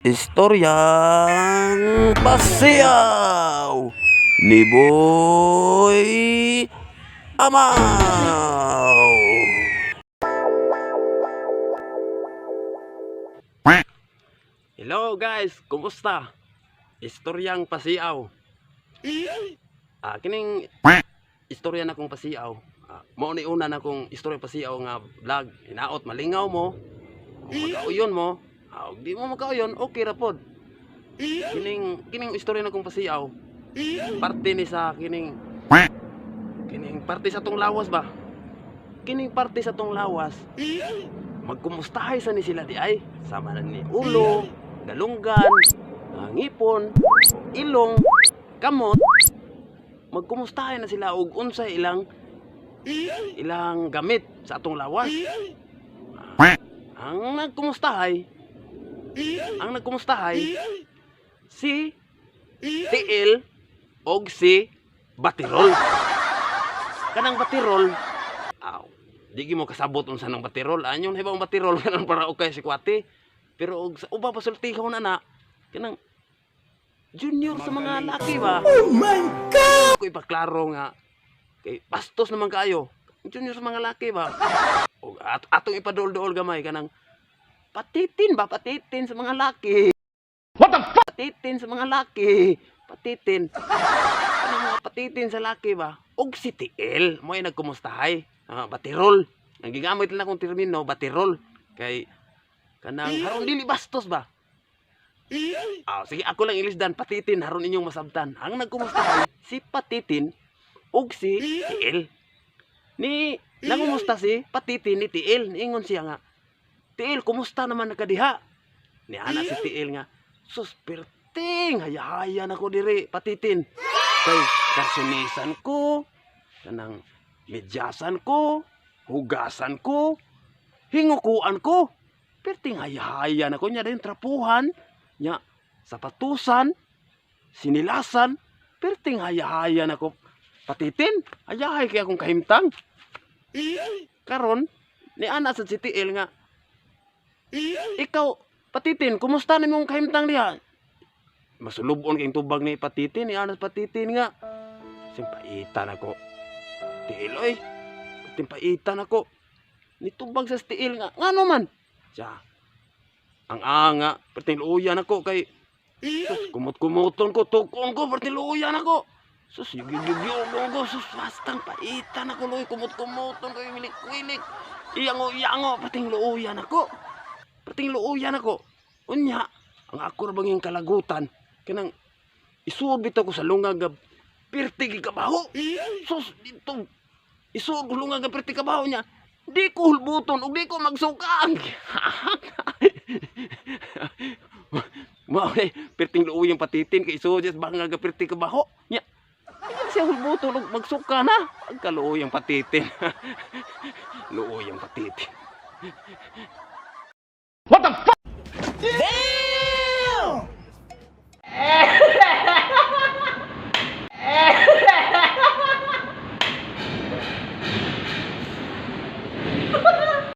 Istoryang Pasiyaw ni Boy Amaw. Hello guys, kumusta? Istoryang Pasiyaw. Kining istorya na kong pasiyaw. Mao ni una na kong istorya pasiyaw nga vlog. Hinaot malingaw mo, magkauyon mo. Ug di mo magkauyon, okay ra pod. Kining istorya na kong pasiyaw. Parte ni sa kining kining parte sa tong lawas ba? Kining parte sa tong lawas. Magkumustahay sa ni sila di ay sama na ni ulo, galunggan, ngipon, ilong, kamot. Magkumustahay na sila og unsay ilang ilang gamit sa atong lawas. Ang nagkumustahay si Tiil og si Batirol. Kanang Batirol, aw, di gyud mo kasabot unsa nang batirol. Anyon hibaw ang batirol kanang para okay si Kwati. Pero og sa uba pasultihon na na kanang junior sa mga laki ba? Oh my God! Ko ipaklaro nga kay bastos naman kaayo. Junior sa mga laki ba? O atong ipaduol-duol gamay kanang patitin ba? Patitin sa mga laki. What the fuck? Patitin sa mga laki. Patitin. Kanang mga patitin sa laki ba? Og si TL, mo ay nagkumustahay. Batirol. Ang gigamit lang akong termino, batirol. Kay kanang haron dili bastos ba? Sige, ako lang ilisdan, patitin haron inyong masabtan. Ang nagkumustahay si Patitin ug si TL. Ni nangumusta si Patitin ni TL, niingon siya nga, "Tiil, kumusta naman nakadiha?" Ni ana si Tiil nga, "Sus, perting hayahaya na ko diri, Patitin. Kay karsunisan ko, kanang medyasan ko, hugasan ko, hingukuan ko. Perting hayahaya na ko niya din trapuhan, nya sapatusan, sinilasan, perting hayahaya na ko. Patitin, hayahay kay akong kahimtang." Karon, ni ana sa si Tiil nga, "Ikaw, Patitin, kumusta na imong kahimtang diha?" Masulubon kayong tubag ni Patitin, ni ana sa Patitin nga, "Simpaitan ako. Tiil oy, timpaitan ako." Nitubag sa Tiil nga, "Ngano man?" Siya, "Ang anga, perting luuyan ako kay sus, kumot-kumuton ko, tukon ko, perting luuyan ako. Sus, yugyugyugyugon ko, sus, bastang paitan ako, luoy, kumot-kumuton ko, wilik-wilik. Iyango-iyango, perting luuyan ako. Perting luuyan ako. Unya, ang ako ra bang yung kalagutan, kanang isuod bitaw ko sa lungag nga pirti gi kabaho. Sus, dito, isuod ko lungag nga pirti kabaho niya. Di ko hulbuton ug di ko magsukang." Mao ni pirting luoy yung Patitin kay isuod siya sa bangag nga pirti kabaho. Nya, di siya hulbuton ug magsuka na. Pagkaluoy ang Patitin. Luoy ang Patitin. What the fuck?